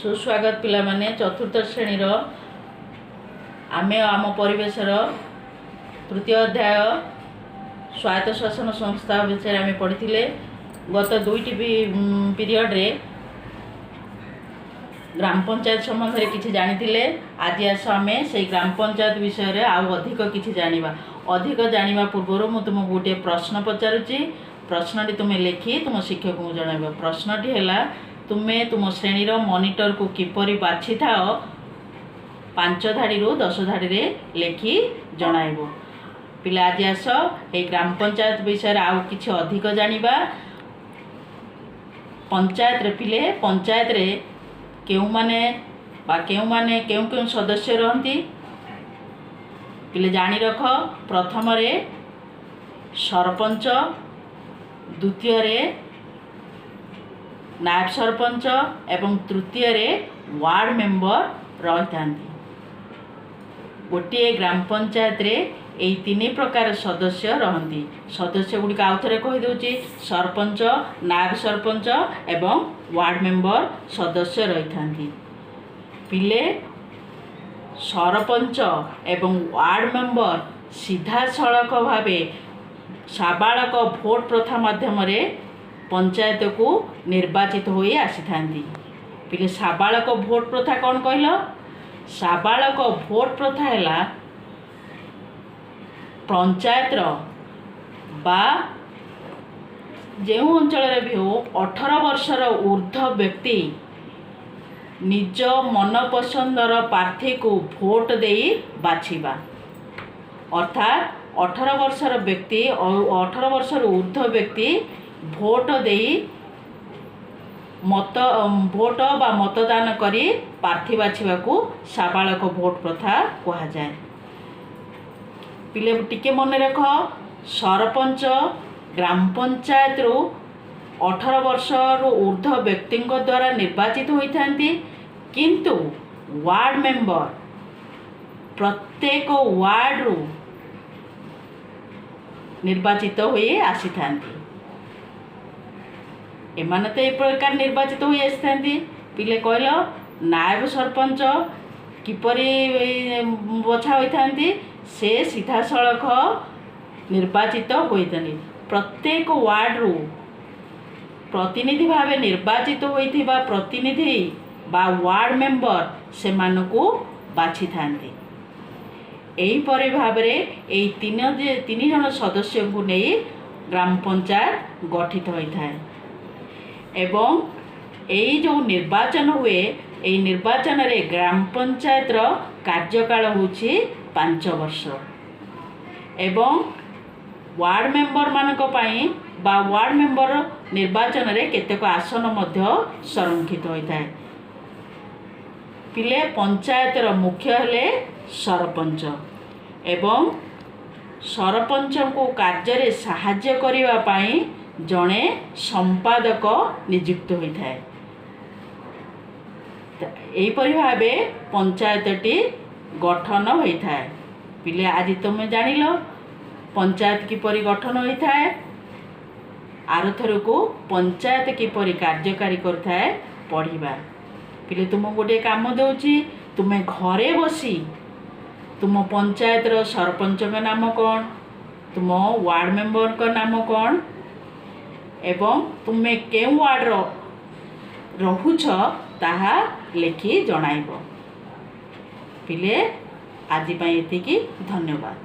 ସୁସ୍ୱାଗତ ପିଲାମାନେ। ଚତୁର୍ଥ ଶ୍ରେଣୀର ଆମେ ଆମ ପରିବେଶର ତୃତୀୟ ଅଧ୍ୟାୟ ସ୍ୱାୟତ୍ତ ଶାସନ ସଂସ୍ଥା ବିଷୟରେ ଆମେ ପଢ଼ିଥିଲେ। ଗତ ଦୁଇଟି ପିରିୟଡ଼ରେ ଗ୍ରାମ ପଞ୍ଚାୟତ ସମ୍ବନ୍ଧରେ କିଛି ଜାଣିଥିଲେ। ଆଜି ଆସ, ଆମେ ସେଇ ଗ୍ରାମ ପଞ୍ଚାୟତ ବିଷୟରେ ଆଉ ଅଧିକ କିଛି ଜାଣିବା। ଅଧିକ ଜାଣିବା ପୂର୍ବରୁ ମୁଁ ତୁମକୁ ଗୋଟିଏ ପ୍ରଶ୍ନ ପଚାରୁଛି। ପ୍ରଶ୍ନଟି ତୁମେ ଲେଖି ତୁମ ଶିକ୍ଷକଙ୍କୁ ଜଣାଇବ। ପ୍ରଶ୍ନଟି ହେଲା, ତୁମେ ତୁମ ଶ୍ରେଣୀର ମନିଟରକୁ କିପରି ବାଛିଥାଅ? 5 ଧାଡ଼ିରୁ 10 ଧାଡ଼ିରେ ଲେଖି ଜଣାଇବ। ପିଲା, ଆଜି ଆସ, ଏଇ ଗ୍ରାମ ପଞ୍ଚାୟତ ବିଷୟରେ ଆଉ କିଛି ଅଧିକ ଜାଣିବା। ପଞ୍ଚାୟତରେ ପିଲେ, ପଞ୍ଚାୟତରେ କେଉଁମାନେ ବା କେଉଁମାନେ କେଉଁ କେଉଁ ସଦସ୍ୟ ରହନ୍ତି? ପିଲେ, ଜାଣି ରଖ, ପ୍ରଥମରେ ସରପଞ୍ଚ, ଦ୍ୱିତୀୟରେ ନାୟବ ସରପଞ୍ଚ ଏବଂ ତୃତୀୟରେ ୱାର୍ଡ଼ ମେମ୍ବର ରହିଥାନ୍ତି। ଗୋଟିଏ ଗ୍ରାମ ପଞ୍ଚାୟତରେ ଏଇ ତିନି ପ୍ରକାର ସଦସ୍ୟ ରହନ୍ତି। ସଦସ୍ୟ ଗୁଡ଼ିକ ଆଉ ଥରେ କହିଦେଉଛି, ସରପଞ୍ଚ, ନାୟବ ସରପଞ୍ଚ ଏବଂ ୱାର୍ଡ଼ ମେମ୍ବର ସଦସ୍ୟ ରହିଥାନ୍ତି। ପିଲେ, ସରପଞ୍ଚ ଏବଂ ୱାର୍ଡ଼ ମେମ୍ବର ସିଧାସଳଖ ଭାବେ ସାବାଳକ ଭୋଟ ପ୍ରଥା ମାଧ୍ୟମରେ ପଞ୍ଚାୟତକୁ ନିର୍ବାଚିତ ହୋଇ ଆସିଥାନ୍ତି। ପିଲେ, ସାବାଳକ ଭୋଟ ପ୍ରଥା କ'ଣ କହିଲ? ସାବାଳକ ଭୋଟ ପ୍ରଥା ହେଲା ପଞ୍ଚାୟତର ବା ଯେଉଁ ଅଞ୍ଚଳରେ ବି ହେଉ, 18 ବର୍ଷର ଉର୍ଦ୍ଧ୍ୱ ବ୍ୟକ୍ତି ନିଜ ମନପସନ୍ଦର ପ୍ରାର୍ଥୀକୁ ଭୋଟ ଦେଇ ବାଛିବା। ଅର୍ଥାତ୍ 18 ବର୍ଷର ବ୍ୟକ୍ତି, 18 ବର୍ଷରୁ ଉର୍ଦ୍ଧ୍ୱ ବ୍ୟକ୍ତି ଭୋଟ ଦେଇ ମତ ଭୋଟ ବା ମତଦାନ କରି ପ୍ରାର୍ଥୀ ବାଛିବାକୁ ସାବାଳକ ଭୋଟ ପ୍ରଥା କୁହାଯାଏ। ପିଲେ, ଟିକେ ମନେ ରଖ, ସରପଞ୍ଚ ଗ୍ରାମ ପଞ୍ଚାୟତରୁ 18 ବର୍ଷରୁ ଉର୍ଦ୍ଧ୍ୱ ବ୍ୟକ୍ତିଙ୍କ ଦ୍ୱାରା ନିର୍ବାଚିତ ହୋଇଥାନ୍ତି, କିନ୍ତୁ ୱାର୍ଡ଼ ମେମ୍ବର ପ୍ରତ୍ୟେକ ୱାର୍ଡ଼ରୁ ନିର୍ବାଚିତ ହୋଇ ଆସିଥାନ୍ତି। ଏମାନେ ତ ଏ ପ୍ରକାର ନିର୍ବାଚିତ ହୋଇ ଆସିଥାନ୍ତି। ପିଲେ, କହିଲ, ନାୟବ ସରପଞ୍ଚ କିପରି ବଛା ହୋଇଥାନ୍ତି? ସେ ସିଧାସଳଖ ନିର୍ବାଚିତ ହୋଇଥାନ୍ତି। ପ୍ରତ୍ୟେକ ୱାର୍ଡ଼ରୁ ପ୍ରତିନିଧି ଭାବେ ନିର୍ବାଚିତ ହୋଇଥିବା ପ୍ରତିନିଧି ବା ୱାର୍ଡ଼ ମେମ୍ବର ସେମାନଙ୍କୁ ବାଛିଥାନ୍ତି। ଏହିପରି ଭାବରେ ଏଇ ତିନି ଜଣ ସଦସ୍ୟଙ୍କୁ ନେଇ ଗ୍ରାମ ପଞ୍ଚାୟତ ଗଠିତ ହୋଇଥାଏ ଏବଂ ଏଇ ଯେଉଁ ନିର୍ବାଚନ ହୁଏ, ଏଇ ନିର୍ବାଚନରେ ଗ୍ରାମ ପଞ୍ଚାୟତର କାର୍ଯ୍ୟକାଳ ହେଉଛି 5 ବର୍ଷ ଏବଂ ୱାର୍ଡ଼ ମେମ୍ବରମାନଙ୍କ ପାଇଁ ବା ୱାର୍ଡ଼ ମେମ୍ବର ନିର୍ବାଚନରେ କେତେକ ଆସନ ମଧ୍ୟ ସଂରକ୍ଷିତ ହୋଇଥାଏ। ପିଲେ, ପଞ୍ଚାୟତର ମୁଖ୍ୟ ହେଲେ ସରପଞ୍ଚ ଏବଂ ସରପଞ୍ଚଙ୍କୁ କାର୍ଯ୍ୟରେ ସାହାଯ୍ୟ କରିବା ପାଇଁ ଜଣେ ସମ୍ପାଦକ ନିଯୁକ୍ତ ହୋଇଥାଏ। ଏହିପରି ଭାବେ ପଞ୍ଚାୟତଟି ଗଠନ ହୋଇଥାଏ। ପିଲେ, ଆଜି ତୁମେ ଜାଣିଲ ପଞ୍ଚାୟତ କିପରି ଗଠନ ହୋଇଥାଏ। ଆରଥରକୁ ପଞ୍ଚାୟତ କିପରି କାର୍ଯ୍ୟକାରୀ କରିଥାଏ ପଢ଼ିବା। ପିଲେ, ତୁମକୁ ଗୋଟିଏ କାମ ଦେଉଛି। ତୁମେ ଘରେ ବସି ତୁମ ପଞ୍ଚାୟତର ସରପଞ୍ଚଙ୍କ ନାମ କ'ଣ, ତୁମ ୱାର୍ଡ଼ ମେମ୍ବରଙ୍କ ନାମ କ'ଣ ଏବଂ ତୁମେ କେଉଁ ୱାର୍ଡ଼ର ରହୁଛ, ତାହା ଲେଖି ଜଣାଇବ। ପିଲେ, ଆଜି ପାଇଁ ଏତିକି। ଧନ୍ୟବାଦ।